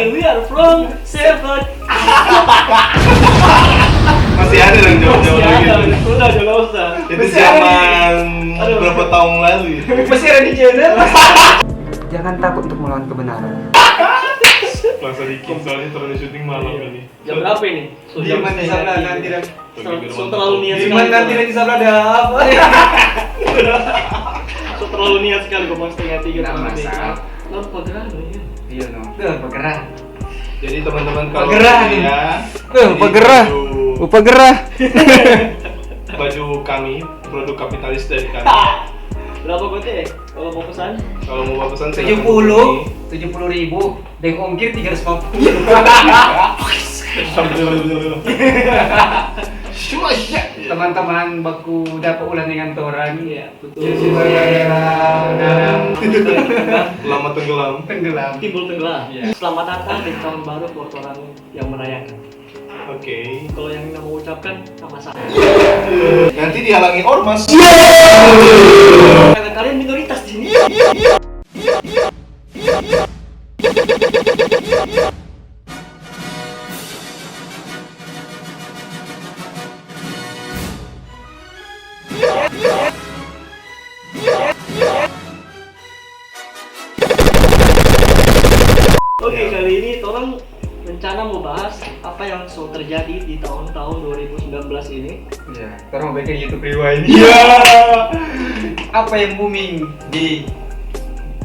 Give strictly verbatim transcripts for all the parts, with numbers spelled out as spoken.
We are from Seven. Masih ada dong jauh-jauh Masih ada, lagi. Udah, udah, nggak usah. Itu zaman Aduh. Berapa tahun lalu ya? Masih ada di channel. Jangan takut untuk melawan kebenaran. Masa dikit soalnya terlalu syuting malam ini. Jam berapa ini? Di mana sana nanti dan So, so terlalu niat di sekali. Mana nanti dan di sana ada apa? So terlalu niat sekali gue mau setengah tiga. Nggak Terlalu masalah. niat. Lo pegang ya? Iya no. Tuh pegerah. Jadi teman-teman kalau Pegerah. ya, Tuh pegerah. Upa gerah. Baju kami, produk kapitalis dari kami. Berapa gue teh? Kalau mau pesan? Kalau mau pesan Tujuh puluh, tujuh puluh ribu. Deng ongkir tiga ratus lima puluh. Smash. Teman-teman baku dapat ulang dengan torang. Iya, betul. Jadi supaya ya, Lama tenggelam. tenggelam. Timbul tenggelam. Iya. Selamat datang di tahun baru buat orang yang merayakan. Oke. Kalau yang mau ucapkan sama-sama. Nanti dihalangi ormas. Karena kalian minoritas di sini. Oke, kali ini torang rencana mau bahas apa yang so terjadi di tahun-tahun dua ribu sembilan belas ini. Ya, torang mau bikin YouTube Rewind. Iya. Apa yang booming di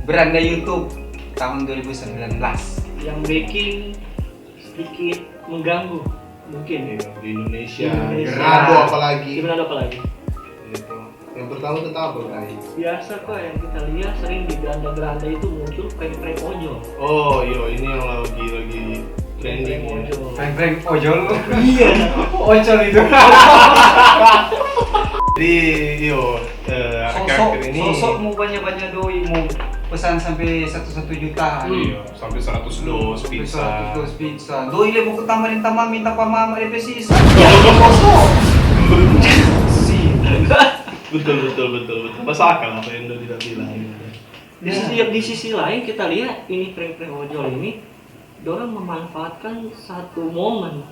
beranda YouTube tahun dua ribu sembilan belas? Yang bikin sedikit mengganggu mungkin. Iya, di Indonesia. Di Indonesia. Gerado apalagi. Gimana ada apa lagi? Gitu. Yang pertama tetap apa tadi? Biasa kok yang kita lihat sering di beranda-beranda itu muncul prank-prank ojol. Oh iyo, ini yang lagi lagi trending ya. Ojol. Prank-prank ojol. Iya. Ojol itu. Jadi iyo, eh, akhir-akhir ini Sosok mau banyak-banyak doi, mau pesan sampai satu satu juta. Iya, sampai seratus dos pizza. Seratus dos pizza. Doi le mau ke taman yang taman minta pa mama depe sisa. Betul betul betul betul. Masuk akal apa yang udah tidak bilang. Di sisi, di sisi lain kita lihat ini prank-prank ojol ini, dorang memanfaatkan satu momen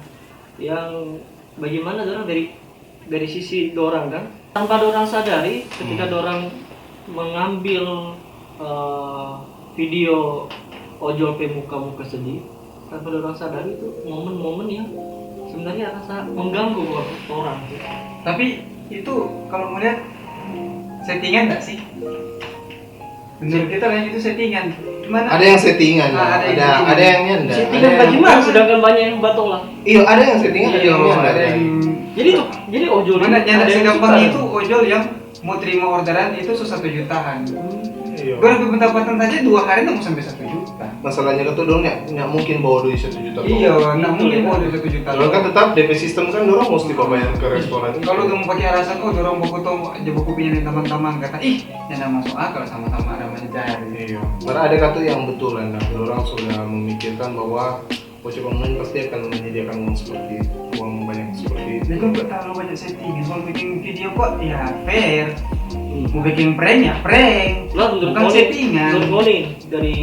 yang bagaimana dorang dari dari sisi dorang kan, tanpa dorang sadari ketika dorang mengambil eh, video ojol pe muka-muka sedih, tanpa dorang sadari itu momen-momen yang sebenarnya rasa mengganggu buat orang. Tapi itu kalau mau lihat settingan nggak sih? Menurut kita kan itu settingan. Gimana? Ada yang settingan, Ah, ada ada yang ada, settingan. Ada yang nyanda. Settingan Ada yang- bagaimana sedangkan banyak yang batong lah. Iya, ada yang settingan, ada Iya, yang nyanda. ada yang Jadi tuh, jadi ojol Mana itu nyanda ada yang segampang suka. Itu ojol yang mau terima orderan itu susah satu jutaan. Iya. Baru pendapatan saja dua hari nggak mau sampai satu juta. Masalahnya kan tuh dong nggak nggak mungkin bawa duit satu juta. Iya, Bang. nggak mungkin mau duit satu juta. Soalnya kan tetap D P sistem kan orang mesti bawa ke restoran. Kalau dong pakai alasan, oh, dorang baku tong aja baku punya teman-teman, kata, ih, yang masuk akal sama-sama ada mencari. Iya. Karena ada kata yang betul kan, nah, orang sudah memikirkan bahwa ojek online pasti akan menyediakan uang seperti itu, uang banyak seperti itu. Jadi kan kok terlalu banyak setting, kalau bikin video kok ya fair, mau bikin prank ya prank, Lah menurut bukan Ngoni, settingan. Menurut Ngoni dari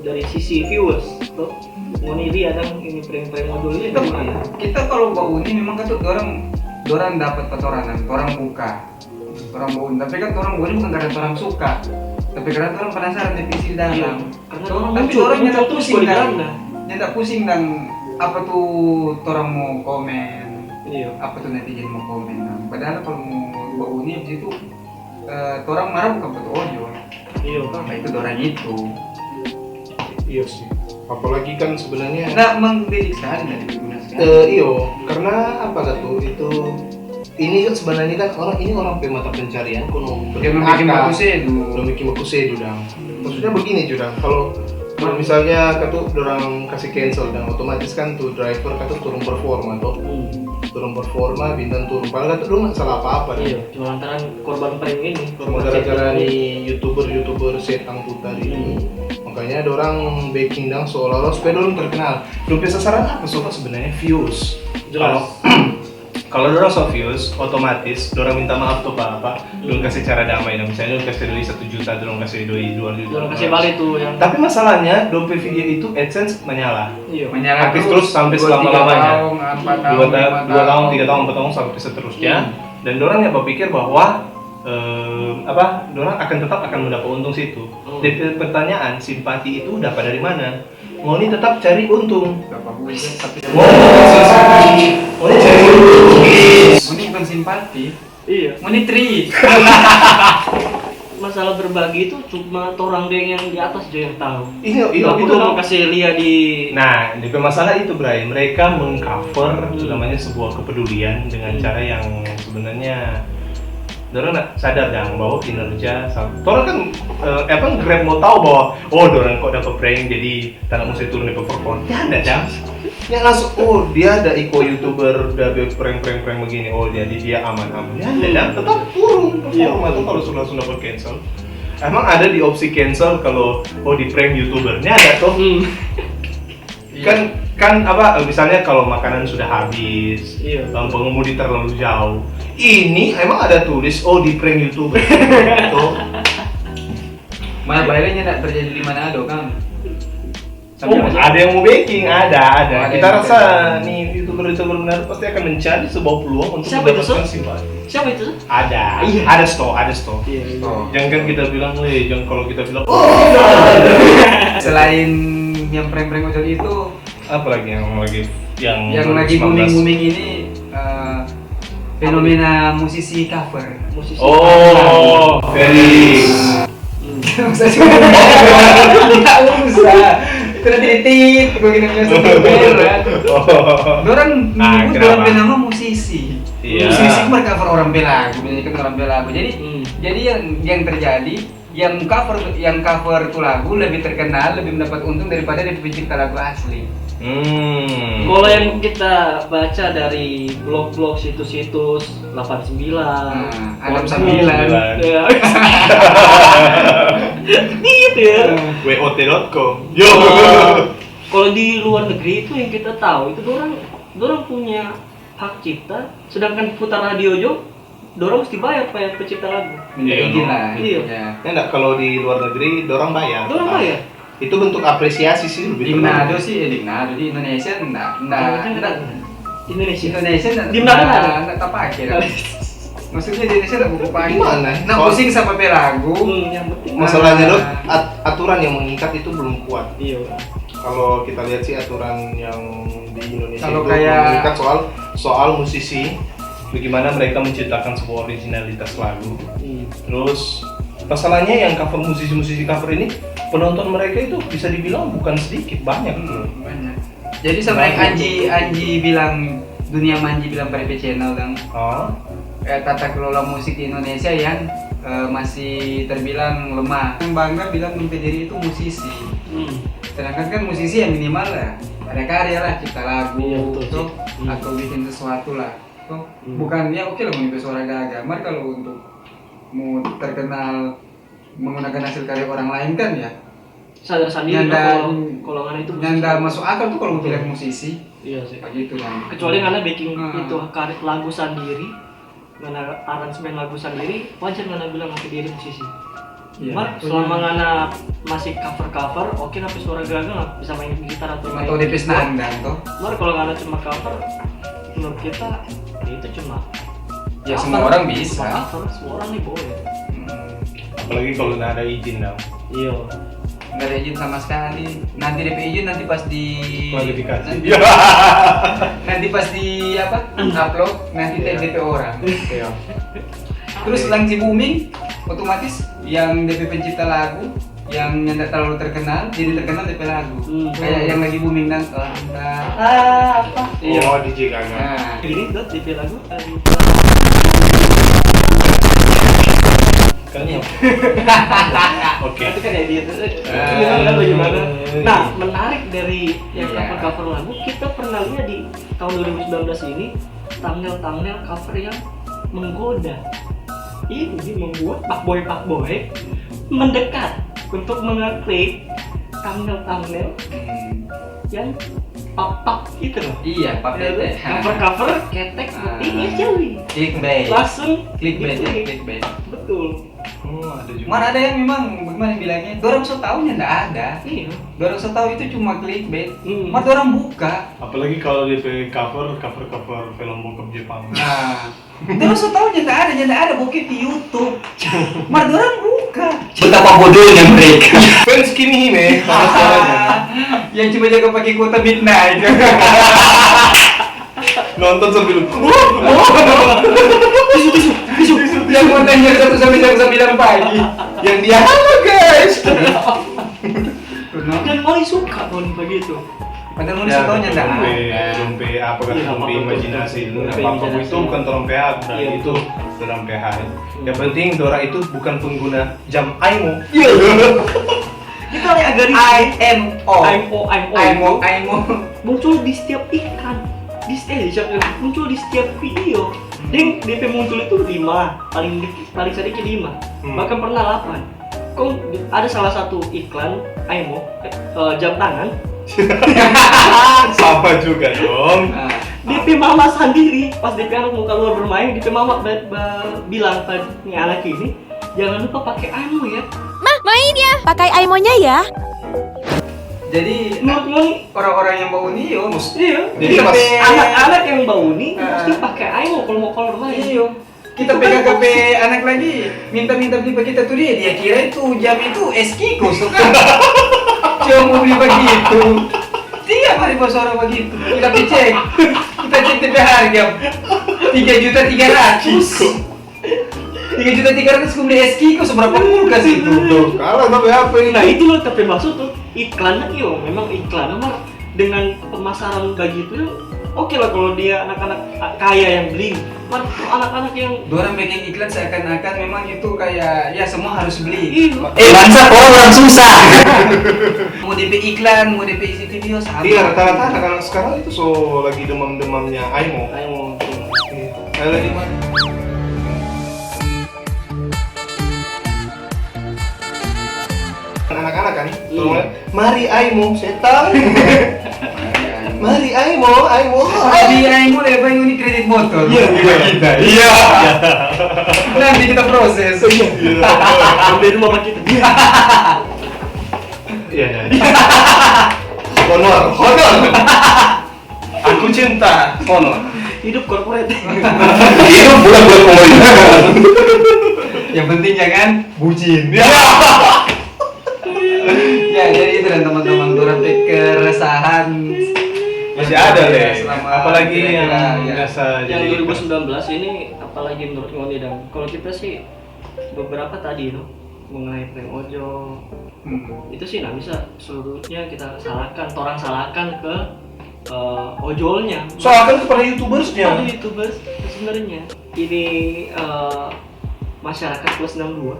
dari sisi viewers tuh, Ngoni lihat kan ini prank-prank ojol ini Kita, gimana? Kita kalau bau ini memang kan tuh dorang dorang dapat patoranan, orang buka, orang bau. Tapi kan orang bau ini bukan karena orang suka, tapi karena orang penasaran di isi dalam. Karena orang Tapi muncul, orang muncul nyanda terus pusing di dang, dalamnya. Nyanda pusing dang apa tuh orang mau komen, Iya. Apa tuh netizen mau komen. Nah, padahal kalau mau bau ini di situ, eh, orang marah bukan patu ojol, Iya kan. Apa itu orang itu. Iya sih. Apalagi kan sebenarnya Nggak mendidik sekali, nggak diguna sekali. Eh, iyo, karena apa tuh itu ini kan sebenarnya kan orang ini orang pe mata pencarian kono Dia mau bikin baku sedu. Udah bikin baku sedu dang. Maksudnya begini juga kalau kalau misalnya katu dorang kasih cancel dan otomatis kan tuh driver katu turun performa tuh. Turun performa, bintang turun. Padahal katu dong nggak salah apa-apa dang. Iya, cuma lantaran korban prank ini, Cuma korban gara-gara chat ini. Nih youtuber-youtuber setang tuh tadi ini, makanya dorang backing dang seolah-olah supaya dorang terkenal. Dong pe sasaran apa sobat sebenarnya? Views. Jelas. Kalau Kalau dorang so views, otomatis dorang minta maaf tu pa apa, dong kasih cara damai. Nah, misalnya dong kasih doi satu juta, dong kasih doi dua juta. Dorang kasih balik tu yang Tapi masalahnya, dong pe video itu AdSense menyala. Iya. Menyala Aktif terus sampai dua, selama-lamanya. Tiga tahun, empat tahun, Dua, ta- lima dua tahun, tiga gitu. Tahun, empat tahun, sampai seterusnya. Dan dorang yang berpikir bahwa eh, apa, dorang akan tetap akan mendapat untung situ. Hmm. Jadi pertanyaan, simpati itu dapat dari mana? Ngoni tetap cari untung. Berapa bulan, tapi Ngoni simpati, ngoni cari untung. Ini bukan simpati. Iya. Ini tri. Masalah berbagi itu cuma torang deng yang di atas aja yang tahu. Iya, iya, Aku itu. tuh mau kasih lihat di Nah, di masalah itu, Bray, mereka mengcover Hmm. namanya sebuah kepedulian dengan Hmm. Cara yang sebenarnya dorang nak sadar dang bahwa kinerja sa- dorang kan eh, apa, Grab mau tahu bahwa oh, dorang kok dapat prank jadi tanah musuh turun di perform. Ya ada dang. Ya langsung, oh, dia ada iko YouTuber, udah be prank prank prank begini, oh, jadi dia aman aman. Ya ada dang, tetap turun performa tuh kalau sudah sudah cancel. Emang ada di opsi cancel kalau oh, di prank YouTubernya ada tuh. Hmm. Kan kan apa, misalnya kalau makanan sudah habis, Iya. em, pengemudi terlalu jauh. Ini emang ada tulis oh, di prank YouTuber gitu. Mana bayarnya nggak terjadi di Manado kan? Oh, ada yang mau backing, ada, ada. Oh, ada Kita yang rasa nih YouTuber-YouTuber benar pasti akan mencari sebuah peluang untuk Siapa itu, mendapatkan Sob? Simpati. Siapa itu? Ada, Iya. Ada sto, ada sto. Iya, iya. Oh. Jangan kita bilang, eh, jangan kalau kita bilang, oh, Selain yang prank-prank Ojol itu, apa lagi yang lagi yang yang dua ribu lagi sembilan belas? Booming-booming ini eh, fenomena musisi cover. Musisi. Oh, Felix. Hmm. Nggak usah. Nggak usah. Itu nanti ditit, gue gini punya satu band, kan. Oh. Dorang Ah, menyebut kenapa? Dorang band nama musisi. Iya. Musisi mah cover orang pe lagu, menyanyikan orang pe lagu. Jadi Hmm. jadi yang yang terjadi yang cover yang cover tu lagu lebih terkenal, lebih mendapat untung daripada dia pencipta lagu asli. Hmm. Kalau yang kita baca dari blog-blog, situs-situs, delapan sembilan, Nah, Adam Pornhub, sembilan. Ya. Gitu ya. W O T dot com. Yo. Eh, kalau di luar negeri itu yang kita tahu itu dorang dorang punya hak cipta, sedangkan putar radio jo, dorang mesti bayar pa pencipta lagu. Minta Iya, izin no. lah. Iya. Ya. Ya enggak, kalau di luar negeri dorang bayar. Dorang bayar. Di ke Manado mana. Sih, eh, di Manado, di Indonesia enggak, enggak, Indonesia enggak. Indonesia. Indonesia enggak, Di enggak, Manado. Enggak terpakai. Kalau Maksudnya di Indonesia enggak buku pakai. Gimana? Nah, Soal- pusing sampai pe lagu. Hmm, yang penting. Masalahnya Nah. Dok, at- aturan yang mengikat itu belum kuat. Iya. Kalau kita lihat sih aturan yang di Indonesia Kalau itu kayak mengikat soal soal musisi, bagaimana mereka menciptakan sebuah originalitas lagu. Hmm. Terus masalahnya yang cover, musisi-musisi cover ini, penonton mereka itu bisa dibilang bukan sedikit, banyak. Hmm, banyak. Jadi sama yang Banyak. Anji Anji bilang, dunia Manji bilang pada pe channel kan. Oh, Eh, tata kelola musik di Indonesia yang eh, masih terbilang lemah. Yang bangga bilang dong pe diri itu musisi. Hmm. Sedangkan kan musisi yang minimal ya ada karya lah, cipta lagu, Iya, betul, toh, sih. Hmm. Atau bikin sesuatu lah, toh. Hmm. Bukan ya oke lah mau nipe suara gaga, mar kalau untuk mau terkenal menggunakan hasil karya orang lain kan ya, Sadar sendiri Nyanda- kalau kalau ngana itu nyanda musisi. Masuk akal tuh kalau mau Betul. bilang musisi. Iya sih. Begitu kan. Kecuali ngana bikin Hmm. itu karya lagu sendiri, ngana aransemen lagu sendiri, wajar ngana bilang ke diri musisi. Iya. Mar, selama ngana masih cover-cover, oke, tapi suara gaga nggak bisa main gitar atau main Atau dia keyboard. Senang dan toh. Mar, kalau ngana cuma cover, menurut kita ya itu cuma Ya, cover. semua orang bisa. Cuma cover, semua orang nih boleh. Hmm. apalagi kalau nggak ada izin dong. Iya. Nggak ada izin sama sekali. Nanti D P izin nanti pas di Klarifikasi. Nanti, nanti pas di apa? Upload nanti Iya. D P orang. Iya. Terus Oke. Langji Booming, otomatis yang D P pencipta lagu yang nggak terlalu terkenal jadi terkenal D P lagu. Hmm. Kayak yang lagi booming dan ah, ah, apa? Iya. Oh, D J Gaga. Nah, Ini tuh D P lagu. Kan ya. Oke. Itu kan edit. Ah. Iya, kan bagaimana? Nah, menarik dari yang Iya. cover-cover lagu, kita pernah lihat di tahun dua ribu sembilan belas ini thumbnail-thumbnail cover yang menggoda. Ini membuat fuckboy-fuckboy mendekat untuk mengeklik thumbnail-thumbnail hmm, yang Papak gitu loh. Iya, pakai Ya, teh. cover-cover ketek Ah. Ini aja, wih. Clickbait. Langsung Clickbait, gitu, ya, wih. Clickbait. Betul. Oh, ada juga. Mar ada yang memang bagaimana bilangnya? Dorang so tau nyanda ada. Iya. Dorang so tau itu cuma clickbait. Hmm. Mar dorang buka. Apalagi kalau dia pe cover, cover cover film bokep Jepang. Nah, dorang so tau nyanda ada, nyanda ada bokep di YouTube. Mar dorang buka. Betapa bodohnya mereka. Fans Kimi Hime, sama suaranya. Yang cuma jaga pakai kuota midnight. Nonton sambil, "Wah, wah." Yang mau nanya satu sampai jam sembilan pagi. Yang dia, "Halo guys." Dan Moni suka Moni begitu. Padahal Moni so tau nyanda. Dong pe, dong pe apa kan, Iya, dong pe apa-apa imajinasi. tuh. Dong pe apa itu bukan torang pe hak, Iya, itu dorang pe hak. Yang penting dorang itu bukan pengguna jam Aimo. Kita lihat dari I M O. I M O, I M O I M O, itu I M O. Muncul di setiap iklan. Di eh, siapa- muncul di setiap video. Deng, D P muncul itu lima, paling dikit, paling sedikit lima. Hmm. Bahkan pernah delapan. Kong ada salah satu iklan Aimo, eh, jam tangan. Sama juga dong. Nah, D P mama sendiri, pas D P anak mau keluar bermain, D P mama ba- ba- bilang pada ni anak ini, jangan lupa pakai Aimo ya. Mah, main ya. Pakai Aimonya ya. jadi Menurut Moni, orang-orang yang bau nio mesti iya. Jadi Iya, pas- anak-anak yang bau ni Ah. mesti pakai Aimo kalau mau keluar main. Iyo. Kita P K K P anak lagi minta-minta beli pa kita tu dia, dia kira itu jam itu es kiko so kan. Cuma mau beli begitu. Tiap hari bos orang begitu. Kita cek, kita cek D P harga tiga juta tiga ratus. Tiga juta tiga ratus kau beli es kiko seberapa kulkas itu? Tuh, kalah sampai apa ini? Nah itu loh tapi maksud tuh iklan lagi yo, memang iklan mah dengan pemasaran begitu oke lah kalau dia anak-anak kaya yang beli, mar anak-anak yang Dorang bikin iklan seakan-akan memang itu kayak ya semua harus beli. Iya. Eh bangsa orang orang susah. Mau D P iklan, mau D P isi video sama. Iya, rata-rata anak-anak sekarang itu so lagi demam-demamnya Aimo. Ayo mau Iya. Saya lagi main. Anak-anak kan, Iya. kalau mari Aimo setan. Mari Aimo, Aimo. Jadi Aimo lebar ini kredit motor. Iya, iya. Kita. Iya. Nanti kita proses. Ambil dulu sama kita. Iya, iya. Honor, honor. Aku cinta honor. Hidup korporat. Hidup bukan buat pemerintah. Yang penting jangan bucin. Ya. Ya, jadi itu dan teman-teman dorang pe keresahan. Masih ada deh. Selama Apalagi yang kira-kira, ya. biasa Yang jadi dua ribu sembilan belas ini apalagi menurut Ngoni dang? Kalau kita sih beberapa tadi itu mengenai prank ojol Hmm. itu sih nggak bisa seluruhnya kita salahkan, orang salahkan ke eh, ojolnya. Salahkan kepada youtubersnya. Ada youtubers sebenarnya ini eh, masyarakat plus enam dua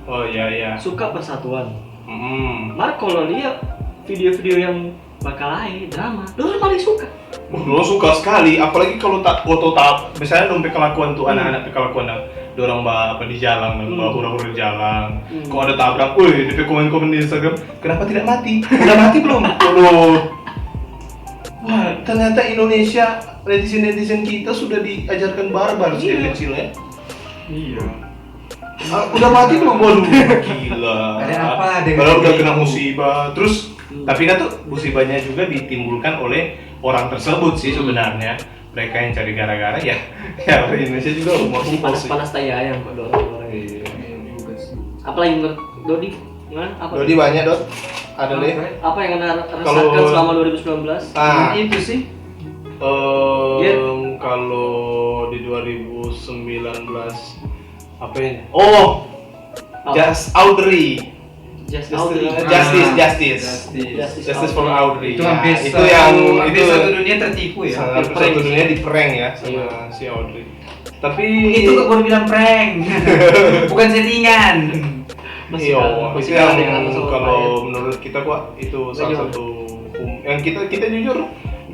Oh iya iya. Suka persatuan. Hmm. Mar kalau lihat video-video yang bakal lain drama, dorang paling suka. Wah, dorang suka sekali, apalagi kalau tak foto tak misalnya dong pe kelakuan tuh anak-anak pe kelakuan dang. Dorang ba apa di jalan, dong ba hura-hura di jalan. Kok ada tabrak, woi, di komen-komen di Instagram, kenapa tidak mati? Udah mati belum? Aduh. Wah, ternyata Indonesia netizen-netizen kita sudah diajarkan barbar sih kecil ya. Iya. Ah, udah mati belum? Waduh, gila. Ada apa dengan Padahal udah ini? Kena musibah. Terus, tapi kan tuh musibahnya juga ditimbulkan oleh orang tersebut sih sebenarnya. Mereka yang cari gara-gara ya. Ya orang Indonesia juga mau Masih kumpul sih. Panas-panas tai ayam kok dorang-dorang. Iya. Apalagi menurut Dodi? Gimana? Apa? Dodi banyak dot. Ada deh. Apa yang anda rasakan Kalau- selama dua ribu sembilan belas? Ah, Itu sih. Em, Iya. Kalau di dua ribu sembilan belas apa ini? Oh, Apa? Just Audrey. Just Justice, Audrey. Justice, Ah, Justice. Justice. Justice for Audrey. Itu Ya, hampir itu satu- yang hampir itu satu dunia tertipu ya. sangat Di-prank satu dunia sih. Di-prank ya sama Iya. Si Audrey. Tapi Itu kok baru bilang prank. Bukan settingan. Masih Iya, kalah, itu masih yang kalah sama kalau lain. Menurut kita kok itu salah Bagaimana? Satu hukum. Yang kita kita jujur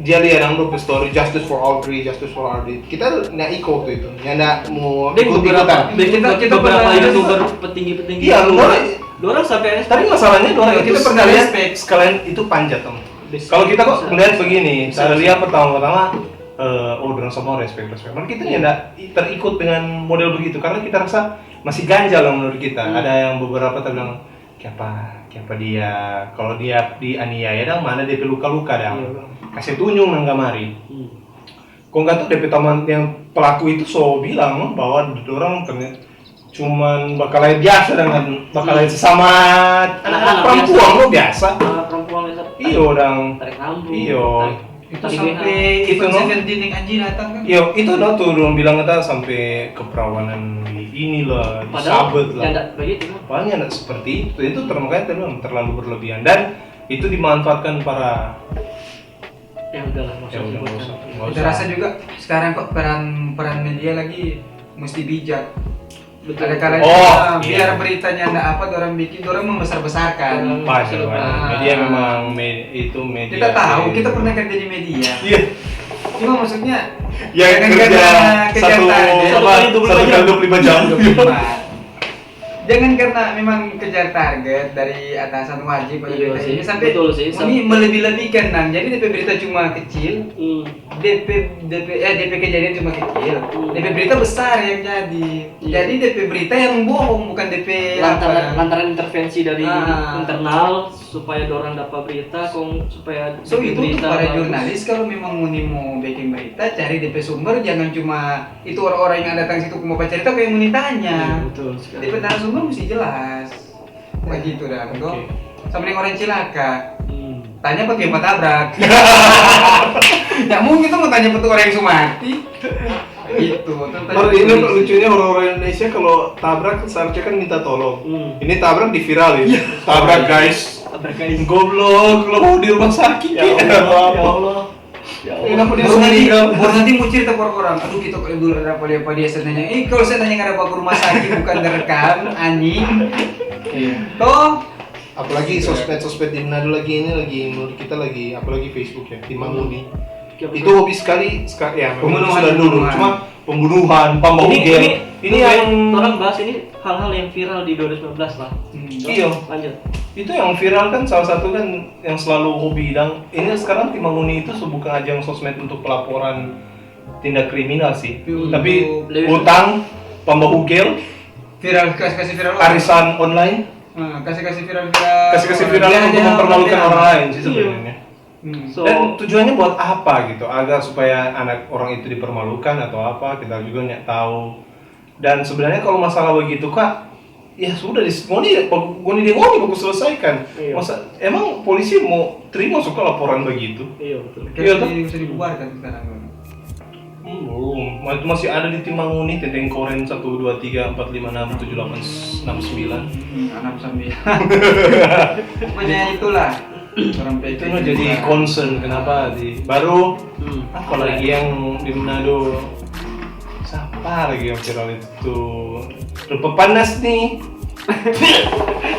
dia lihat yang dong story Justice for Audrey, Justice for Audrey. Kita nggak ikut waktu itu. Ya nggak mau Deng, ikut beberapa, ikutan. deng, Kita- kita beberapa pernah YouTuber petinggi-petinggi Iya, itu, lu boleh. Dorang sampai Tapi masalahnya orang Iya, itu kita pernah sekalian, respect. Sekalian itu panjat om. Kalau kita kok melihat begini, cara lihat pertama-tama, eh, oh, dorang semua respect, respect. Cuman kita nyanda terikut dengan model begitu karena kita rasa masih ganjal lah menurut kita. Ada yang beberapa ta bilang, "Kiapa, kiapa dia? Kalau dia dianiaya dang, mana depe luka-luka dang? Kasih tunjung nang kamari." Kong katu depe teman yang pelaku itu so bilang bahwa dorang ternyata cuman bakalae biasa dengan bakalae sesama anak-anak perempuan lo biasa. Anak perempuan itu. Iyo dang. Tarik rambut. Iyo. Itu sampai itu no. Seventeen yang anjing datang kan. Iyo, itu no tuh dong bilang kata sampai keperawanan di inilah, di sabet lah. Padahal begitu. Padahal nggak seperti itu. Itu termakanya terlalu, terlalu berlebihan dan itu dimanfaatkan para Ya udahlah, maksudnya. Kita rasa juga sekarang kok peran peran media lagi mesti bijak. Ada kalanya oh, biar beritanya ndak apa, orang bikin, orang membesar-besarkan. Pas, media memang me, itu media. Kita tahu, kita pernah kerja di media. Iya. Cuma maksudnya ya, kerja satu, satu kali dua puluh lima jam. Jangan karena memang kejar target dari atasan wajib pada iya, berita ini sampai betul sih, ini melebih-lebihkan nang. Jadi depe berita cuma kecil, hmm. depe depe eh depe kejadian cuma kecil, hmm. depe berita besar yang jadi. Iya. Jadi depe berita yang bohong bukan depe lantaran, apa, lantaran intervensi dari ah. internal supaya dorang dapat berita kong supaya so itu berita tuh para jurnalis kalau memang ngoni mau bikin berita cari depe sumber, jangan cuma itu orang-orang yang datang situ mau cerita kayak ngoni tanya. Iya, betul sekali. Depe narasumber mesti jelas. Begitu dah, okay. Sama dengan orang cilaka. Hmm. Tanya pakai apa tabrak. Ya mungkin tuh mau tanya betul orang yang sumati. Gitu. Baru ini lucunya orang-orang Indonesia kalau tabrak seharusnya kan minta tolong. Hmm. Ini tabrak diviralin. Ya. Tabrak guys. Tabrak guys. Goblok, lo mau di rumah sakit. Ya Allah. Ya Allah. Ya Allah. Kenapa dia baru nanti, baru nanti mau cerita ke orang-orang. Aduh, kita kalau dulu ada apa dia apa dia saya tanya. Eh, kalau saya tanya ada apa ke rumah sakit bukan direkam, anjing. Iya. Toh. Apalagi sosmed-sosmed di Manado lagi ini lagi menurut kita lagi apalagi Facebook ya, Timbang Ngoni. Itu hobi sekali, ya memang pembunuhan, sudah dulu, cuma pembunuhan, pembahugian. Ini, ini, ini yang orang bahas ini hal-hal yang viral di dua ribu sembilan belas lah. Hmm. Iyo. Lanjut. Itu yang viral kan salah satu kan yang selalu hobi dan ini sekarang Timbang Ngoni itu bukan ajang sosmed untuk pelaporan tindak kriminal sih. Hmm. Tapi utang, pembahugian, viral kasih kasih viral. Arisan online. Nah, kasih kasih viral viral. Kasih kasih viral untuk mempermalukan orang lain sih sebenarnya. Hmm. So, dan tujuannya buat apa gitu? Agar supaya anak orang itu dipermalukan atau apa? Kita juga nggak tahu. Dan sebenarnya kalau masalah begitu kak, ya sudah, ngoni ngoni dia ngoni bagus selesaikan. Iya. Masa emang polisi mau terima suka laporan begitu? Iya betul. Iya, bisa dibubarkan sekarang. Belum, itu masih ada di Timbang Ngoni, Tenteng Koren satu, dua, tiga, empat, lima, enam, tujuh, delapan, enam, sembilan. Hmm, enam, sembilan. Pokoknya itulah. Itu jadi concern kenapa di baru hmm. Apalagi yang di Manado siapa lagi yang viral itu rupa panas nih.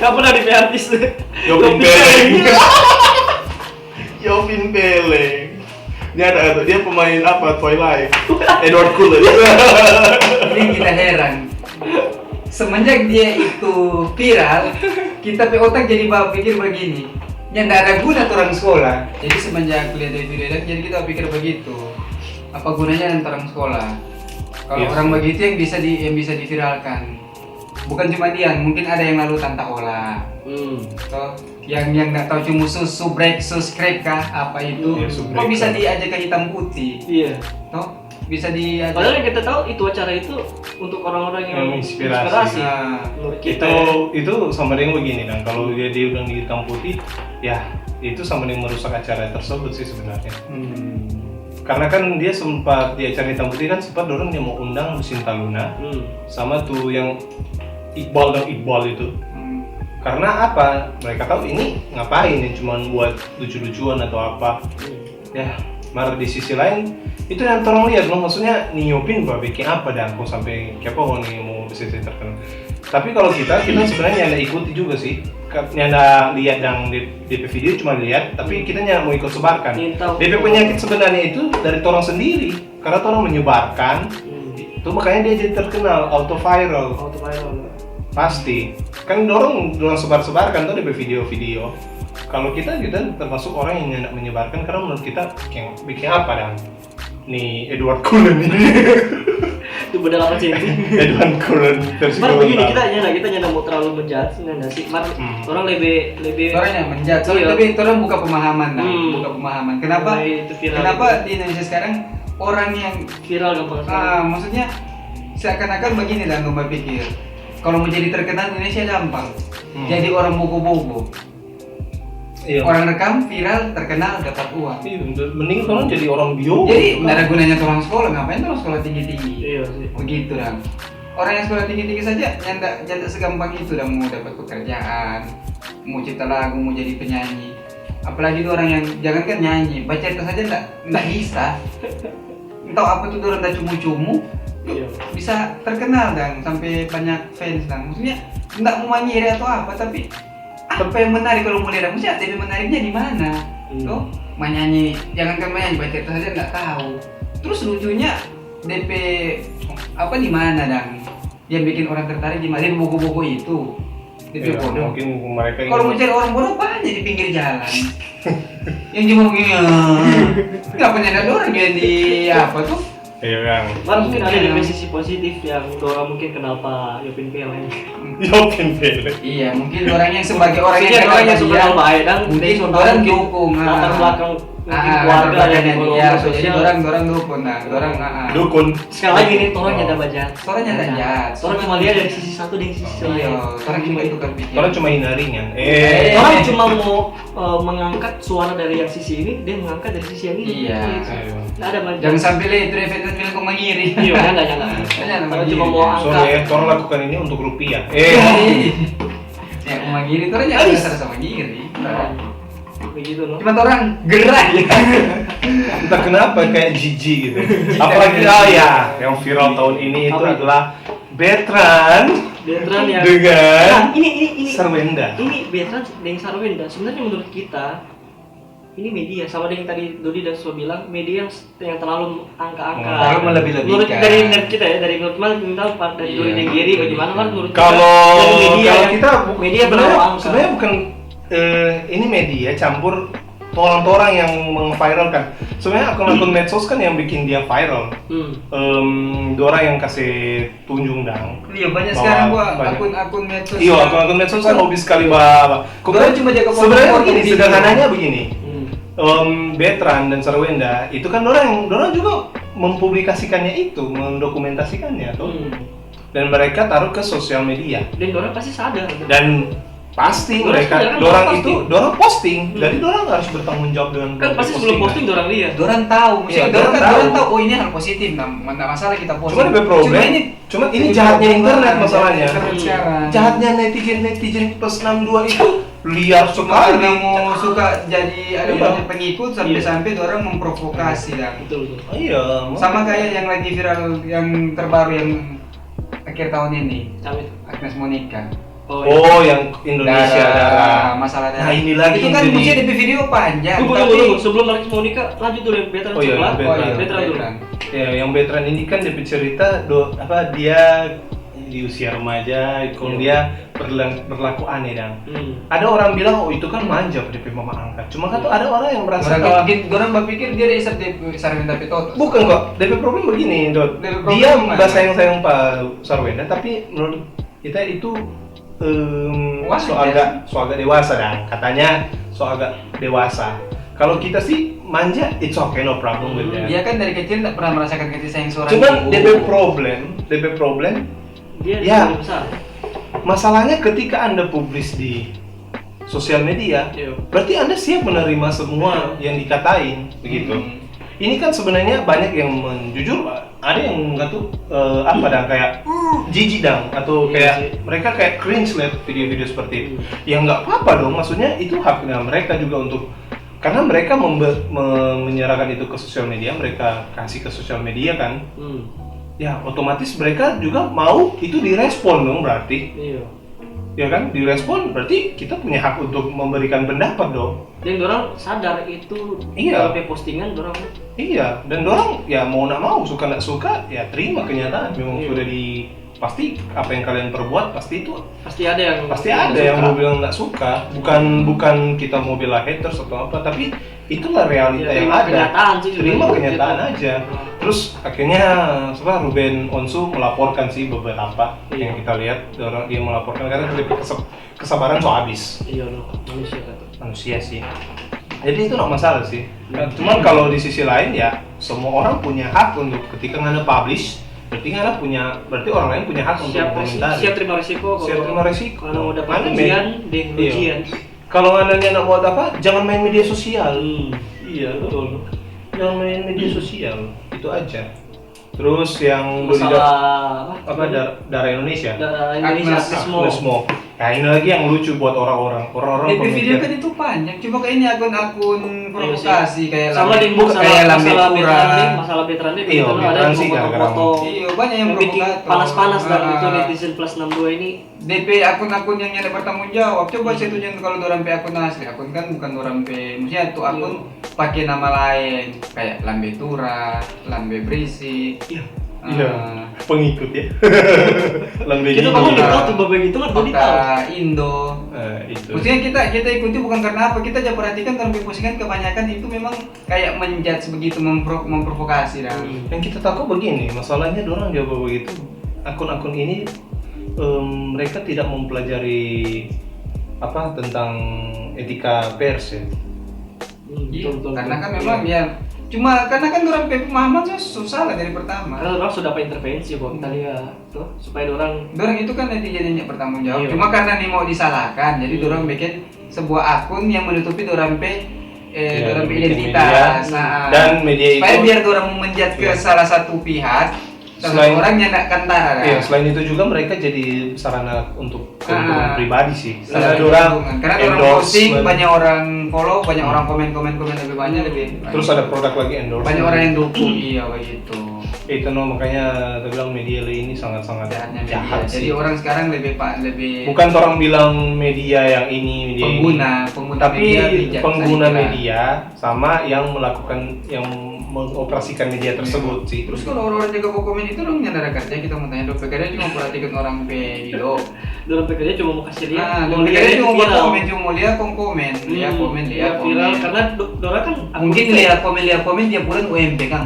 Siapa dari artis? Yopin Peleng. Yopin Peleng. Dia ada dia pemain apa Twilight. Edward Cullen. Ini kita heran. Semenjak dia itu viral, kita pe otak jadi pikir begini. Nyanda ada guna orang sekolah. Jadi semenjak lihat dari video dan jadi kita pikir begitu. Apa gunanya dan orang sekolah? Kalau yes. Orang begitu yang bisa di yang bisa diviralkan. Bukan cuma dia, mungkin ada yang lalu tanta ola. Hmm. Toh, yang yang nggak tahu cuma sus subrek suskrek kah apa itu? Ya, kok bisa diajak ke hitam putih? Iya. Toh? Bisa di padahal yang kita tahu itu acara itu untuk orang-orang yang, yang inspirasi, inspirasi. Nah, itu itu sama dengan begini kan kalau dia diundang di hitam putih ya itu sama dengan merusak acara tersebut sih sebenarnya hmm. Karena kan dia sempat di acara hitam putih kan sempat dorong dia mau undang Lucinta Luna hmm. Sama tuh yang Iqbal dan Iqbal itu hmm. Karena apa mereka tahu ini ngapain ya cuman buat lucu-lucuan atau apa hmm. Ya, mar di sisi lain itu yang orang lihat loh, maksudnya ni Yopin ba bikin apa dan kok sampai kiapa ho ni mau bisa terkenal. Tapi kalau kita, kita sebenarnya nyanda ikuti juga sih. Nyanda lihat yang di, di video cuma lihat, tapi kita nyanda mau ikut sebarkan. Dia penyakit sebenarnya itu dari orang sendiri, karena orang menyebarkan. Hmm. Itu makanya dia jadi terkenal, auto viral. Auto viral. Pasti. Kan dorong dorong sebar-sebarkan tuh di video-video. Kalau kita, kita termasuk orang yang nggak menyebarkan karena menurut kita bikin, bikin apa dang? Nih Edward Cullen ini. Itu beda apa sih? Edward Cullen versi Mar begini, Gorontalo. Kita nyanda, kita nyanda mau terlalu menjudge, nyanda sih. Mar, Hmm. orang lebih, lebih Orang yang menjudge, orang Iya. lebih orang buka pemahaman, nah, Hmm. buka pemahaman. Kenapa? Mulai itu viral Kenapa gitu. Di Indonesia sekarang orang yang Viral gampang sekali. Ah, maksudnya seakan-akan begini dang dong berpikir. Kalau mau jadi terkenal di Indonesia gampang. Hmm. Jadi orang bogo-bogo. Iya. Orang rekam viral, terkenal, dapat uang. Iya, mending orang jadi orang bio. Jadi nggak ada gunanya orang sekolah, ngapain orang sekolah tinggi-tinggi? Iya sih. Begitu dang. Orang yang sekolah tinggi-tinggi saja nyanda, nyanda segampang itu dang mau dapat pekerjaan, mau cipta lagu, mau jadi penyanyi. Apalagi itu orang yang jangankan nyanyi, baca itu saja ndak ndak bisa. Entah apa tuh orang ndak cumu-cumu, Iya. Bisa terkenal dang sampai banyak fans dang. Maksudnya ndak mau manyiri atau apa, tapi apa yang menarik kalau mau lihat? Maksudnya D P menariknya di mana? Hmm. Tuh, menyanyi, jangankan menyanyi, baca itu saja nggak tahu. Terus lucunya D P apa di mana dang? Yang bikin orang tertarik di mana? Di bogo-bogo itu. D P Iya, bodoh. Mungkin mereka Kalau mau ingin cari orang bodoh banyak di pinggir jalan. Yang cuma begini, ah. Nggak pernah ada orang yang di apa tuh? Iya kan. Mar, mungkin ada di sisi positif yang dorang mungkin kenal pa Yopin Pele. Yopin Pele. Iya, mungkin orang yang sebagai orang Maksudnya yang orang kenal yang suka dia, kenal bae dan mungkin dia so orang tahu dukung, latar ah. belakang Ah, mungkin latar keluarga yang belakangnya di dia, media so jadi sosial. Orang orang dukung, nah, orang ah, ah. Dukun. Sekali lagi nih, tolong Oh. jangan baca. Soalnya nggak jahat. Orang cuma lihat dari sisi satu dan sisi lain. Iya, orang cuma tukar pikiran. Orang cuma hindari kan. Eh. Eh. Orang cuma mau eh, mengangkat suara dari yang sisi ini, dia mengangkat dari sisi yang ini. Iya. Gitu. Ayo. Nggak ada banyak. Jangan sampai le itu efek bilang kau mengiri. Iya, jangan, jangan. Jangan Orang mengiri. cuma mau Sorry angkat. Ya, orang lakukan ini untuk rupiah. Eh. Eh. Ya, mengiri itu orang jangan rasa mengiri. Begitu loh. Cuma orang gerak ya. Entah kenapa kayak jijik gitu. Apalagi, oh ya, yang viral tahun ini itu Apa itu? Adalah Betran Betran yang dengan Nah, ini ini ini Sarwenda. Ini Betran dengan Sarwenda. Sebenarnya menurut kita ini media sama dengan tadi Dodi dan Sua bilang, media yang, yang terlalu angka-angka. Terlalu melebih-lebihkan. Menurut dari, dari kita ya, dari menurut Mar, kita, dari Iya. Dodi dan Gary, bagaimana Mar menurut kita? Kalau Dari media kalau yang kita bu- media sebenarnya, berbawa angka. Sebenarnya bukan eh, ini media campur orang-orang yang mengviralkan. Sebenarnya akun-akun medsos kan yang bikin dia viral. Hmm. Em, dua orang yang kasih tunjung dang. Iya, banyak Bahwa sekarang gua banyak. akun-akun medsos. Iya, akun-akun medsos kan hobi sekali, bah. Orang cuma jaga foto-foto, Sebenarnya begini, video. Sederhananya begini. Hmm. Em, Betran dan Sarwenda itu kan orang yang orang juga mempublikasikannya itu, mendokumentasikannya tuh. Hmm. Dan mereka taruh ke sosial media. Dan orang pasti sadar. Dan pasti Orang mereka sadar kan dorang orang itu dorang posting. Hmm. Jadi dorang harus bertanggung jawab dengan Kan pasti sebelum posting orang lihat. Orang tahu, maksudnya Iya, orang orang kan tahu. Orang tahu, oh ini hal positif, nah, mana masalah kita posting. Cuma ada problem. Cuma ini Cuma ini ini jahatnya problem. Internet masalahnya. Internet sekarang. Jahatnya netizen netizen plus enam dua itu liar Cuma karena sekali. Mau suka jadi ada Iya. Banyak pengikut sampai Iya. Sampai orang memprovokasi dan Betul betul. Iya. Emang. Sama kayak yang lagi viral yang terbaru yang akhir tahun ini, Siapa itu? Agnes Monica. Oh, iya. Oh, yang Indonesia Darah, darah. Masalah darah. Nah, ini lagi Itu kan jadi maksudnya di video panjang. Tunggu, tapi tunggu, tunggu. Sebelum lanjut Monica, lanjut dulu yang Betran. Oh, iya, Coba. Betran. Oh, iya, Betran dulu. Betran. Ya, yang Betran ini kan dia cerita do, apa dia di usia remaja, kalau Iya. dia berlang- berlaku aneh dang. Hmm. Ada orang bilang, oh itu kan manja D P mama angkat. Cuma kan tuh ada orang yang merasa Orang kayak bikin, orang berpikir dia resep di Sarwenda Petoto. Bukan kok, D P problem begini, Dot. D P problem Dia gimana? Bahasa yang sayang Pak Sarwenda, tapi menurut kita itu em, Wajar. So agak so agak dewasa dang. Katanya so agak dewasa. Kalau kita sih manja, it's okay, no problem with that. Dia kan dari kecil tak pernah merasakan kasih sayang seorang Cuman ibu. D P problem, D P problem, Dia Ya. Lebih besar. Masalahnya ketika Anda publis di sosial media, Iya. Berarti Anda siap menerima semua yang dikatain, begitu. Hmm. Ini kan sebenarnya banyak yang men- jujur ada yang nggak tuh eh, apa dang kayak "Hmm, jijik dang atau Iya kayak sih. Mereka kayak cringe lihat video-video seperti itu. Hmm. Ya nggak apa-apa dong, maksudnya itu haknya mereka juga untuk karena mereka membe- me- menyerahkan itu ke sosial media, mereka kasih ke sosial media kan. Hmm. Ya otomatis mereka juga mau itu direspon dong berarti. Iya. Ya kan, direspon berarti kita punya hak untuk memberikan pendapat dong. Dan orang sadar itu Iya. Sampai postingan orang. Iya, dan orang ya mau nak mau, suka nak suka, ya terima kenyataan memang Iya. Sudah di pasti apa yang kalian perbuat pasti itu Pasti ada yang pasti ada yang mau bilang nggak suka. Bukan bukan kita mau bela haters atau apa, tapi itulah realita Ya, yang terima ada. Kenyataan sih Terima sebenarnya. Kenyataan Gitu. Aja. Terus akhirnya setelah Ruben Onsu melaporkan sih beberapa Iya. yang kita lihat, orang dia melaporkan karena dia kesab- kesabaran so habis. Iya loh, manusia kan. Manusia sih. Jadi itu nggak masalah sih. Nah, cuman kalau di sisi lain ya semua orang punya hak untuk ketika ngana publish, berarti ngana punya berarti orang lain punya hak untuk Siap, resi- komentari. Siap terima resiko. Siap terima resiko. Kalau mau dapat Mana pujian, men- deh Iya. pujian. Kalau ngananya nak buat apa, jangan main media sosial. Hmm. Iya Betul. Jangan main media sosial, itu aja. Terus yang udah Masalah dida- apa? apa dar- darah Indonesia? Darah Indonesia Agnes. Agnes Mo. Agnes Mo. Nah, ini lagi yang lucu buat orang-orang. Orang-orang Di video pemikir. Kan itu panjang, cuma kayak ini akun-akun provokasi kayak Sama Lambe- di inbox sama kayak masalah Lambe veteran Pura. Deh, masalah veteran Deh, Iya, gitu, ada veteran yang sih mau gara-gara foto-foto. Iya, banyak yang Yang bikin provokator. Panas-panas dan Ah. Itu netizen plus enam dua ini. D P akun-akun yang nyanda bertanggung jawab. Coba saya tunjukin kalau dorang pe akun asli, akun kan bukan dorang pe, maksudnya tuh akun pakai nama lain kayak Lambe Tura, Lambe Berisik. Iya. Ah, Iya, pengikut ya. Lambe Kita Gigi. kalau di tahu tuh bapak itu kan gua di tahu. Kota Indo. Eh, itu. Maksudnya kita kita ikuti bukan karena apa, kita aja perhatikan kalau postingan kebanyakan itu memang kayak menjudge begitu, mempro- memprovokasi dah. Yang kita takut begini, masalahnya orang juga begitu. Akun-akun ini em, mereka tidak mempelajari apa tentang etika pers ya. Hmm, Iya, betul, betul, karena betul. Kan memang ya cuma karena kan orang pe pemahaman su- susah lah dari pertama. Karena orang sudah apa intervensi kok kita lihat tuh supaya orang Dorang itu kan netizen yang bertanggung jawab. Iya. Cuma karena nih mau disalahkan, jadi Iya. dorang bikin sebuah akun yang menutupi dorang pe eh, Iya, dorang pe bikin identitas. media. Nah, Dan media supaya itu biar dorang mau menjudge ke Iya. salah satu pihak, salah Selain- satu orang yang nggak kentara. Iya, selain itu juga mereka jadi sarana untuk keuntungan Ah. pribadi sih. Salah Ada orang keuntungan. Karena orang endorse, posting banyak- banyak orang follow, banyak orang komen komen komen komen lebih banyak lebih. Terus ada produk lagi endorse. Banyak orang yang dukung, iya begitu. Itu no makanya kita bilang media ini sangat-sangat Jahatnya media. jahat Jadi sih. Orang sekarang lebih pak lebih Bukan orang bilang media yang ini, media ini. Pengguna, pengguna Tapi media bijak, pengguna saya kira. Media sama yang melakukan yang mengoperasikan media tersebut sih. Terus kalau orang-orang jaga komen itu dong nyanda ada kerja, kita mau tanya dong, pekerja cuma perhatikan orang pe video. Dorang pekerja cuma mau kasih lihat, Nah, mau dong pekerja lihat cuma viral. Komen, cuma mau lihat kong komen, lihat Hmm, komen, iya, lihat komen. Viral karena do- dorang kan akun Mungkin fake. Lihat komen, lihat komen dia bulan U M P kan.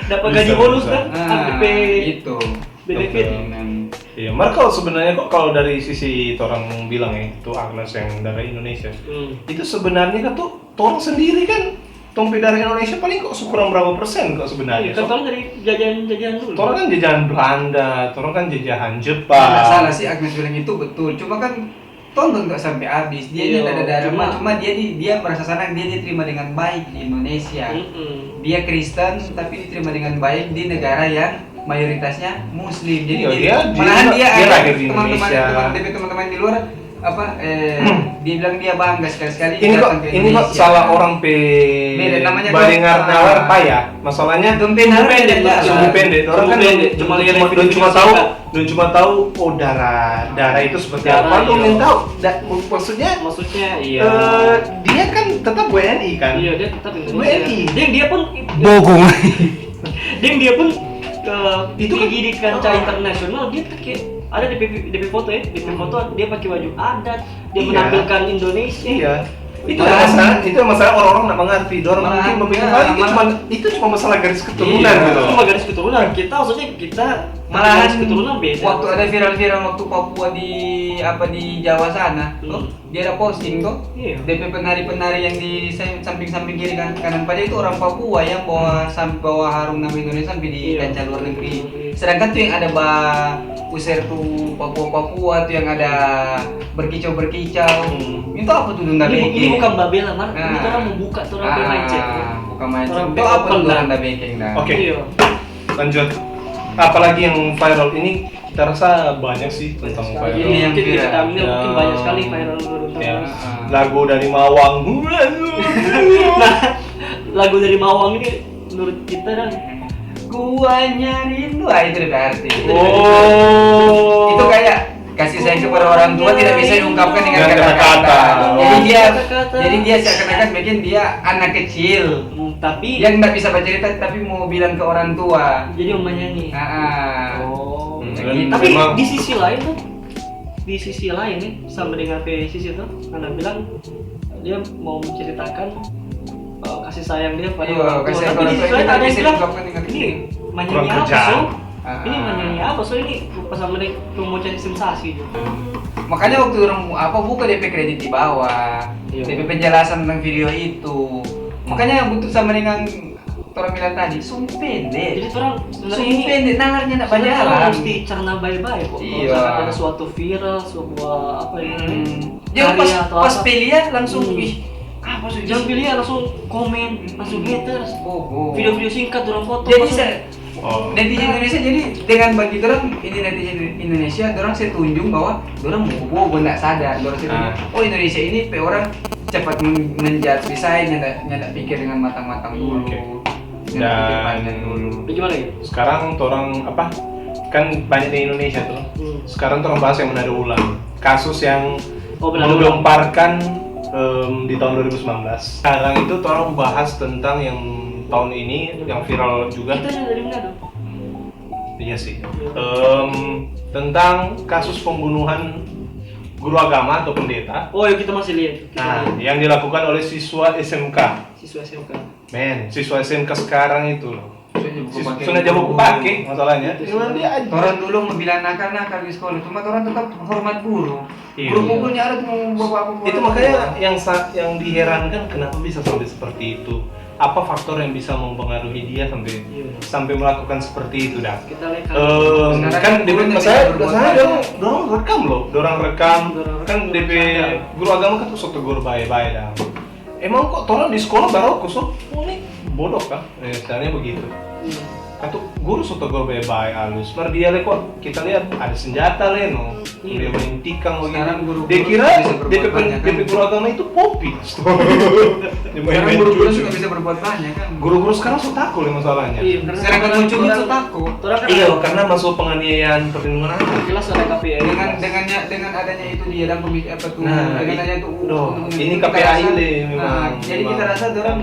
Dapat gaji bonus kan? Ah, Ada pe- itu. benefit. Komen. Iya, Marco sebenarnya kok kalau dari sisi orang bilang ya, itu Agnes yang dari Indonesia. Hmm. Itu sebenarnya kan tuh orang sendiri kan, tong pe dari Indonesia paling kok sekurang berapa persen kok sebenarnya. Iya, kan orang dari jajahan-jajahan dulu. Orang kan jajahan Belanda, orang kan jajahan Jepang. Nggak salah sih Agnes bilang itu betul. Cuma kan tonton nggak sampai habis. Dia Iya, dia ada darah cuma- cuma dia di, dia merasa senang dia diterima dengan baik di Indonesia. Mm-mm. Dia Kristen tapi diterima dengan baik di negara yang mayoritasnya Muslim. Jadi Iya, dia, dia- dia malahan juga- dia, dia ada lahir di teman-teman Indonesia. teman teman di luar apa eh dia bilang dia bangga sekali-sekali Ini kok datang ke ini kok Indonesia. Salah orang pe Beda namanya badengar kok, nalar ah, paya. Masalahnya Dong pe nalar Dong pe beda nalar. jalan. Sungguh pendek, orang Sungguh kan pendek, dong cuma cuma, lihat dong cuma video tahu, singkat. Dong cuma tahu oh darah, darah itu seperti Darah, apa. Dong iya. Yang tahu, da- maksudnya Maksudnya iya. eh, dia kan tetap W N I kan? Iya, dia tetap Indonesia. W N I. Dia dia pun Bogong. dia dia pun ke Itu kan- tinggi di kancah internasional dia tuh kayak ada di P P, di P P foto ya, di P P foto dia pakai baju adat, dia Iya. Menampilkan Indonesia. Iya. Itu Malahan- masalah, itu masalah orang-orang nggak mengerti. Orang Malahan- mungkin berpikir iya, ah, itu malahan- cuma itu cuma masalah garis keturunan Iya, gitu. Cuma garis keturunan. Kita maksudnya kita Malahan garis keturunan beda. Waktu ada viral-viral waktu Papua di apa di Jawa sana, Hmm. tuh dia ada posting tuh. Iya. D P penari-penari yang di sa- samping-samping kiri kan kanan pada itu orang Papua yang bawa sam- bawa harung nama Indonesia sampai di Iya. Kancah luar negeri. Sedangkan tuh yang ada ba user tuh Papua-Papua tuh yang ada berkicau-berkicau. Hmm. Itu apa tuh Dunda Ini, ini Beke? Bukan babela, Mar. Ini Nah. Orang mau buka tuh orang Ah, mindset. Bukan mindset. Orang Itu apa open tuh lah. Dunda Beke? Nah. Oke. Iya. Lanjut. Apalagi yang viral ini kita rasa banyak sih tentang Sekali. viral. Jadi Ini yang mungkin kita viral. thumbnail mungkin Ya. Banyak sekali viral menurut Ya. orang. Ah. Lagu dari Mawang. Lagu dari Mawang ini menurut kita dah. Guanya rindu, ah, itu udah berarti. Oh. Itu kayak Kasih sayang kepada orang tua tidak bisa diungkapkan dengan kata-kata. Jadi dia, jadi dia seakan-akan bikin dia anak kecil yang nggak bisa bercerita tapi mau bilang ke orang tua. Jadi mau menyanyi. Ah, oh. Tapi di sisi lain tuh, di sisi lain nih, sama dengan P S S itu, karena bilang dia mau menceritakan uh, kasih sayang dia pada orang tua. Tapi di sisi lain ada yang bilang, ini menyanyi apa so? Ah. Ini menyanyi apa so? Ini pas sama dia mau cari sensasi juga. Makanya waktu orang apa buka D P kredit di bawah, iya. D P penjelasan tentang video itu. Makanya butuh sama dengan orang bilang tadi, sung pende. Jadi orang sebenarnya ini pende, nangarnya nak berjalan. Mesti cerna bae-bae kok. Iya. Kalau ada suatu viral, sebuah apa ini, hmm. Jangan pas, pas pe lia langsung, hmm. Ih, apa sih? Jangan pe lia langsung komen, langsung haters. Oh, oh. Video-video singkat orang foto. Jadi saya Oh. Netizen Indonesia jadi dengan bagi orang ini netizen Indonesia, orang saya tunjung bahwa orang mau gue nggak sadar, orang saya tunjung, oh Indonesia ini pe orang cepat menjudge desain, nyanda nyanda pikir dengan matang-matang dulu. Okay. Dan dulu. Bagaimana ya? Sekarang orang apa? Kan banyak di Indonesia tuh. Hmm. Sekarang orang bahas yang Manado ulang. Kasus yang oh, menggemparkan um, di tahun dua ribu sembilan belas. Sekarang itu orang bahas tentang yang tahun ini yang viral juga. Kita yang dari Manado. Iya sih. Um, tentang kasus pembunuhan guru agama atau pendeta. Oh, ya kita masih lihat. Kita nah, lihat. Yang dilakukan oleh siswa S M K. Siswa S M K. Men, siswa S M K sekarang itu loh. Sudah jago pake masalahnya. Cuman dia aja. Orang dulu mau bilang nakal-nakal di sekolah, cuma orang tetap hormat guru. Iya. Guru pukulnya ada tuh mau bawa apa. Itu makanya yang yang diherankan kenapa bisa sampai seperti itu. Apa faktor yang bisa mempengaruhi dia sampai iya. Sampai melakukan seperti itu dah? Kita lihat kan. Ehm, kan di masa saya dorang rekam loh, dorang rekam kan D P guru agama kan tuh satu guru baik-baik dah. Emang kok orang di sekolah baroko so? Oh, ini bodoh kan? Eh, misalnya begitu. Iya. Atau guru so tegur bae-bae alus. Mar dia le kok kita lihat ada senjata le no. Iya. Dia main tikang begitu. Dia kira D P guru agama itu popi. Sekarang guru-guru sudah bisa berbuat banyak kan. Guru-guru sekarang so tako le masalahnya. Iya, sekarang kan muncul so tako. Iya, karena masuk penganiayaan perlindungan anak. Jelas ada K P I. Dengan dengan dengan adanya itu dia dan pemik apa tuh nah, dengan adanya itu ini K P I le memang. Jadi kita rasa orang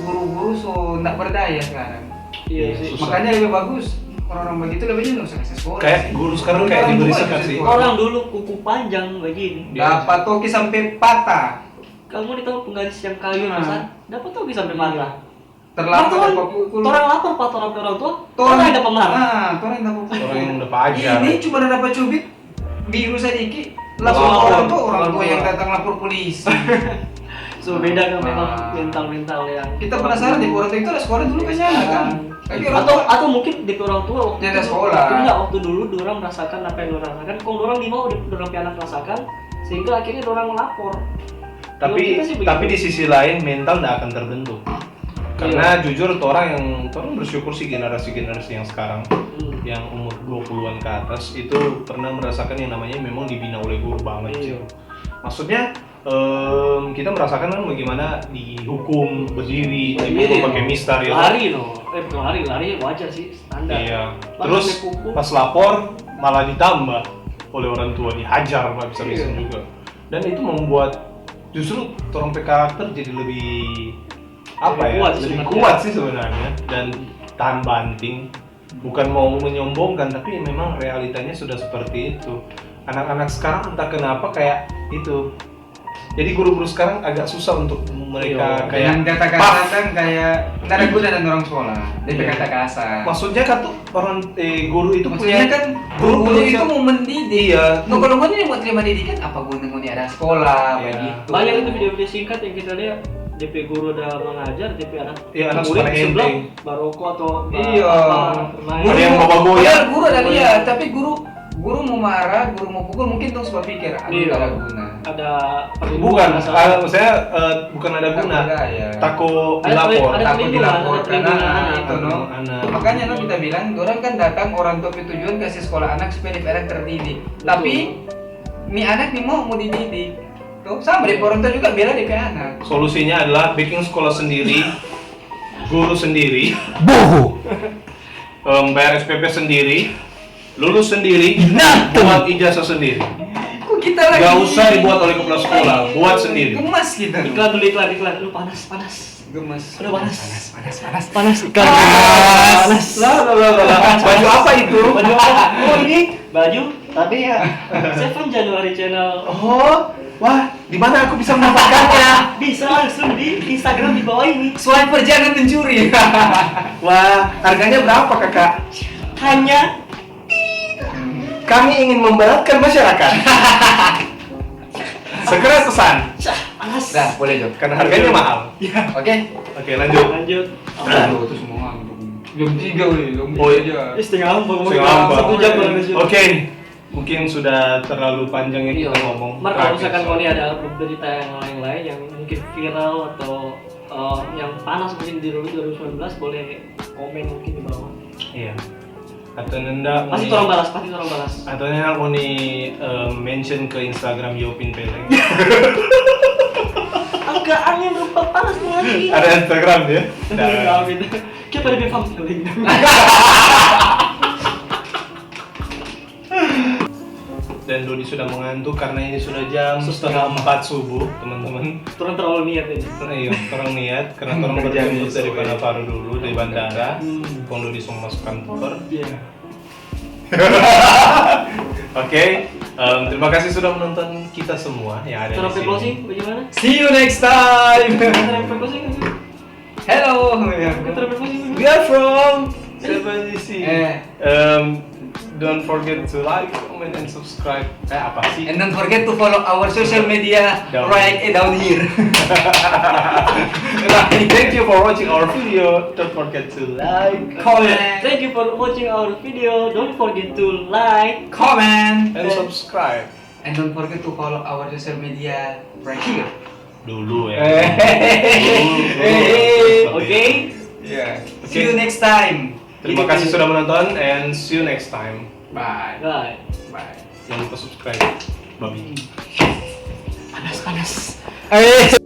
guru-guru so ndak berdaya sekarang. Iya sih. Makanya lebih bagus orang-orang begitu lebih nggak usah kasih sekolah. Kayak guru sekarang kayak diberi sekat sih. Orang dulu kuku panjang begini. Dapat toki sampai patah. Kamu di tahu penggaris yang kayu masa? Dapat toki sampai patah. Terlambat dapat pukul. Orang lapor pak orang orang tua. Orang ada pemar. Ah, orang dapat pukul. Orang yang dapat ajar. Ini cuma dapat cubit. Biru sadiki langsung lapor orang tua, orang tua yang datang lapor polisi. So beda kan memang mental-mental yang kita penasaran deh orang tua itu ada sekolah dulu kayaknya kan. Atau atau mungkin di orang tua waktu ada sekolah. Enggak, waktu dulu orang merasakan apa yang orang rasakan, kok orang di mau orang punya anak rasakan sehingga akhirnya orang melapor. Tapi tapi di sisi lain mental tidak akan terbentuk. Karena iya. Jujur orang yang orang bersyukur sih generasi-generasi yang sekarang hmm. Yang umur dua puluhan ke atas itu pernah merasakan yang namanya memang dibina oleh guru banget iya. Sih. Maksudnya um, kita merasakan kan bagaimana dihukum berdiri, dihukum pakai mistar ya. Lari loh, eh bukan lari, lari wajar sih standar. Iya. Terus pas lapor malah ditambah oleh orang tua dihajar habis-habisan iya. Juga. Dan itu membuat justru orang pe karakter jadi lebih apa lebih ya kuat lebih sebenarnya. Kuat sih sebenarnya dan tahan banting bukan mau menyombongkan tapi memang realitanya sudah seperti itu anak-anak sekarang entah kenapa kayak itu jadi guru-guru sekarang agak susah untuk mereka iya. Kayak dengan kata kasar kan kayak nggak ada guna dan orang sekolah dia iya. Kata kasar maksudnya kan tuh orang eh, guru itu maksudnya punya kan guru, guru itu mau mendidik iya. No kalau mau ini mau terima didikan apa guna mau ada sekolah iya. Begitu banyak itu video-video singkat yang kita lihat D P guru udah mengajar D P anak iya, anak murid sebelah baroko atau iya. Guru yang mau bawa ya guru ada dia tapi guru guru mau marah guru mau pukul mungkin dong sempat pikir aduh iya. Ada guna ada bukan ada, saya uh, bukan ada guna ada, ya. Tako dilapor ada tako dilapor karena itu no makanya no kita bilang orang kan datang orang tua tujuan kasih sekolah anak supaya dia terdidik betul. Tapi ni anak ni mau mau dididik tuh sama deh orang tua juga bela dia anak solusinya adalah bikin sekolah sendiri guru sendiri boho um, bayar S P P sendiri Lulus sendiri, Nah, tuh. Buat ijazah sendiri. Kok kita lagi Gak usah dibuat oleh kepala sekolah, buat sendiri. Gemas kita. Iklan dulu, iklan, iklan. Aduh, panas, panas. Gemas. Aduh, panas. Panas, panas. Panas. Panas. Panas. Lah, lah, lah, lah, lah. Baju apa itu? Baju apa? Oh, ini baju, tapi ya, Seven January Channel. Oh, wah, di mana aku bisa mendapatkannya? Bisa langsung di Instagram di bawah ini. Swiper jangan mencuri. Wah, harganya berapa, Kakak? Hanya Kami ingin memberatkan masyarakat. Segera pesan. Cah, panas. Dah, boleh Jo. Karena harganya mahal. Oke. Oke, lanjut. Lanjut. Aduh, itu semua jam tiga weh, jam Oh, iya. tiga. Ih, setengah empat. Setengah empat. Satu jam baru lanjut. Oke, mungkin sudah terlalu panjang yang kita Iya. ngomong. Mar, kalau misalkan ngoni ada berita yang lain-lain yang mungkin viral atau eh, yang panas mungkin di dua ribu sembilan belas, boleh komen mungkin di bawah. Iya. Atau nenda Pasti ngoni- orang balas, pasti orang balas. Atau nenda ngoni eh, mention ke Instagram Yopin Peleng. Agak angin rupa panas nih lagi. Ada Instagram dia? Amin. Kita pada befam feeling. Dan Dodi sudah mengantuk karena ini sudah jam Setengah setengah empat subuh, teman-teman. Turun terlalu niat ini. Nah, iya, orang niat karena orang Kerjaan berjemput besok, dari ya. Pekanbaru dulu, dari bandara. Hmm. Kong Dodi semua masuk kantor. Iya. Oke, em, terima kasih sudah menonton kita semua yang ada Sampai di sini. Closing bagaimana? See you next time. Sampai closing aja. Hello. Sampai closing aja. We are from Seven D C. Eh. Um, don't forget to like, comment, and subscribe. Eh, apa sih? And don't forget to follow our social media Down. Right, eh, down here. Thank you for watching our video. Don't forget to like. Comment. Thank you for watching our video. Don't forget to like. Comment. And subscribe. And don't forget to follow our social media right here. Dulu ya. Eh. Dulu, dulu. Eh. Oke. Yeah. Oke. See you next time. Terima kasih sudah menonton and see you next time. Bye. Bye. Bye. Jangan lupa subscribe. Babi. Panas, panas. Eh.